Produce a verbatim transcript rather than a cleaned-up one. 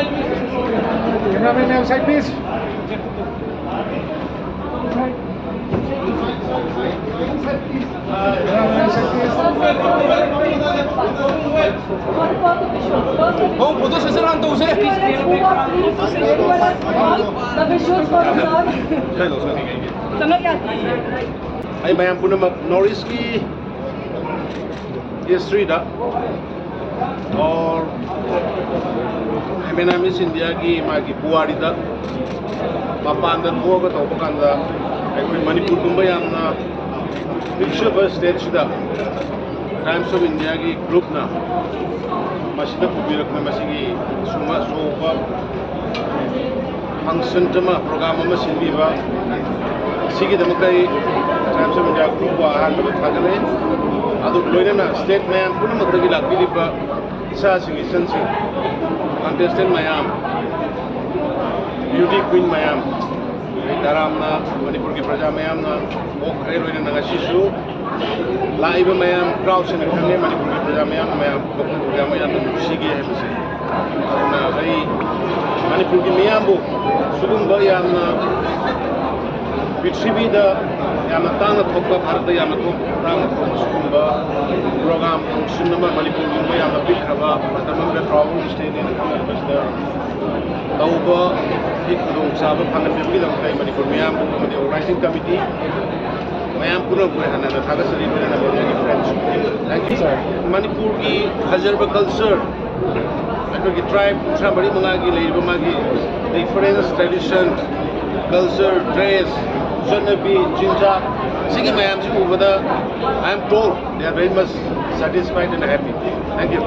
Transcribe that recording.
Cameraman, outside, please. ꯍꯣ, photo session ꯍꯥꯟꯅ ꯇꯧꯁꯦ꯫ ꯑꯩ ꯃꯌꯥꯝ ꯄꯨꯝꯅꯃꯛ ꯅꯣꯔꯠ ꯏꯁꯀꯤ ꯍꯤꯁꯇ꯭ꯔꯤꯗ ꯑꯣꯔ ꯑꯦꯝ ꯑꯦꯟ ꯑꯥꯏ ꯃꯤꯁ ꯏꯟꯗꯤꯌꯥꯒꯤ ꯃꯥꯒꯤ ꯄꯨꯋꯥꯔꯤꯗ ꯃꯄꯥꯟꯗ ꯊꯣꯛꯑꯒ ꯇꯧꯕ ꯀꯥꯟꯗ ꯑꯩꯈꯣꯏ ꯃꯅꯤꯄꯨꯔꯒꯨꯝꯕ ꯌꯥꯝꯅ ꯄꯤꯛꯆꯕ ꯁ꯭ꯇꯦꯠꯁꯤꯗ ꯇꯥꯏꯝꯁ ꯑꯣꯐ ꯏꯟꯗꯤꯌꯥꯒꯤ ꯒ꯭ꯔꯨꯞꯅ ꯃꯁꯤꯗ ꯄꯨꯕꯤꯔꯛꯄ ꯃꯁꯤꯒꯤ ꯑꯁꯨꯝꯕ ꯑꯆꯧꯕ ꯐꯪꯁꯟ ꯑꯃ, ꯄ꯭ꯔꯣꯒ꯭ꯔꯥꯝ ꯑꯃ ꯁꯤꯟꯕꯤꯕ ꯑꯁꯤꯒꯤꯗꯃꯛꯇ ꯑꯩ ꯇꯥꯏꯝꯁ ꯑꯣꯐ ꯏꯟꯗꯤꯌꯥ ꯒ꯭ꯔꯨꯞꯄꯨ ꯑꯍꯥꯟꯕꯗ ꯊꯥꯒꯠꯂꯦ꯫ ꯑꯗꯨ ꯂꯣꯏꯅꯅ ꯁ꯭ꯇꯦꯠ ꯃꯌꯥꯝ ꯄꯨꯝꯅꯃꯛꯇꯒꯤ ꯂꯥꯛꯄꯤꯔꯤꯕ ꯏꯆꯥꯁꯤꯡ, ꯏꯆꯟꯁꯤꯡ, ꯀꯟꯇꯦꯁꯇꯦꯟ ꯃꯌꯥꯝ, ꯕ꯭ꯌꯨꯇꯤ ꯀ꯭ꯋꯤꯟ ꯃꯌꯥꯝ, ꯑꯗꯩ ꯇꯔꯥꯝꯅ ꯃꯅꯤꯄꯨꯔꯒꯤ ꯄ꯭ꯔꯖꯥ ꯃꯌꯥꯝꯅ ꯑꯣꯛꯈ꯭ꯔꯦ꯫ ꯂꯣꯏꯅꯅ ꯉꯁꯤꯁꯨ ꯂꯥꯛꯏꯕ ꯃꯌꯥꯝ, ꯀ꯭ꯔꯥꯎꯗꯁꯤꯅ ꯈꯪꯉꯦ ꯃꯅꯤꯄꯨꯔꯒꯤ ꯄ꯭ꯔꯖꯥ ꯃꯌꯥꯝꯅ ꯃꯌꯥꯝ ꯃꯄꯨ ꯄ꯭ꯔꯖꯥ ꯃꯌꯥꯝꯅ ꯅꯨꯡꯁꯤꯒꯦ ꯍꯥꯏꯕꯁꯦ꯫ ꯑꯗꯨꯅ ꯑꯩ ꯃꯅꯤꯄꯨꯔꯒꯤ ꯃꯤꯌꯥꯝꯕꯨ ꯁꯤꯒꯨꯝꯕ ꯌꯥꯝꯅ ꯄ꯭ꯔꯤꯊꯤꯕꯤꯗ ꯌꯥꯝꯅ ꯇꯥꯡꯅ ꯊꯣꯛꯄ, ꯚꯥꯔꯠꯇ ꯌꯥꯝꯅ ꯊꯣꯛ-, ꯇꯥꯡꯅ ꯊꯣꯛꯄ ꯁꯤꯒꯨꯝꯕ ꯄ꯭ꯔꯣꯒ꯭ꯔꯥꯝ ꯐꯪꯁꯟ ꯑꯃ ꯃꯅꯤꯄꯨꯔꯒꯨꯝꯕ ꯌꯥꯝꯅ ꯄꯤꯛꯈ꯭ꯔꯕ ꯃꯇꯝ ꯑꯃꯗ ꯇ꯭ꯔꯥꯏꯕꯦꯜ ꯁ꯭ꯇꯦꯠꯅꯦꯅ ꯈꯪꯅꯔꯛꯄꯁꯤꯗ ꯇꯧꯕꯒꯤ ꯈꯨꯗꯣꯡꯆꯥꯕ ꯐꯪꯍꯟꯕꯤꯕꯒꯤꯗꯃꯛꯇ ꯑꯩ ꯃꯅꯤꯄꯨꯔ ꯃꯤꯌꯥꯝꯕꯨ ꯑꯃꯗꯤ ꯑꯣꯔꯒꯅꯥꯏꯖꯤꯡ ꯀꯃꯤꯇꯤ ꯃꯌꯥꯝ ꯄꯨꯝꯅꯃꯛꯄꯨ ꯑꯩ ꯍꯟꯅ ꯍꯟꯅ ꯊꯥꯒꯠꯆꯔꯤ꯫ ꯂꯣꯏꯅꯅ ꯃꯦꯗꯤꯌꯥꯒꯤ ꯐ꯭ꯔꯦꯟꯁ꯫ ꯃꯅꯤꯄꯨꯔꯒꯤ ꯐꯖꯔꯕ ꯀꯜꯆꯔ, ꯑꯩꯈꯣꯏꯒꯤ ꯇ꯭ꯔꯥꯏꯕ ꯀꯨꯟꯊ꯭ꯔꯥ ꯃꯔꯤ ꯃꯉꯥꯒꯤ ꯂꯩꯔꯤꯕ ꯃꯥꯒꯤ ꯗꯤꯐꯔꯦꯟꯁ, ꯇ꯭ꯔꯦꯗꯤꯁꯟ, ꯀꯜꯆꯔ, ꯗ꯭ꯔꯦꯁ, ꯆꯠꯅꯕꯤ, ꯆꯤꯟꯖꯥꯛ, ꯁꯤꯒꯤ ꯃꯌꯥꯝꯁꯤ ꯎꯕꯗ I am told they are very much satisfied and happy. Thank you.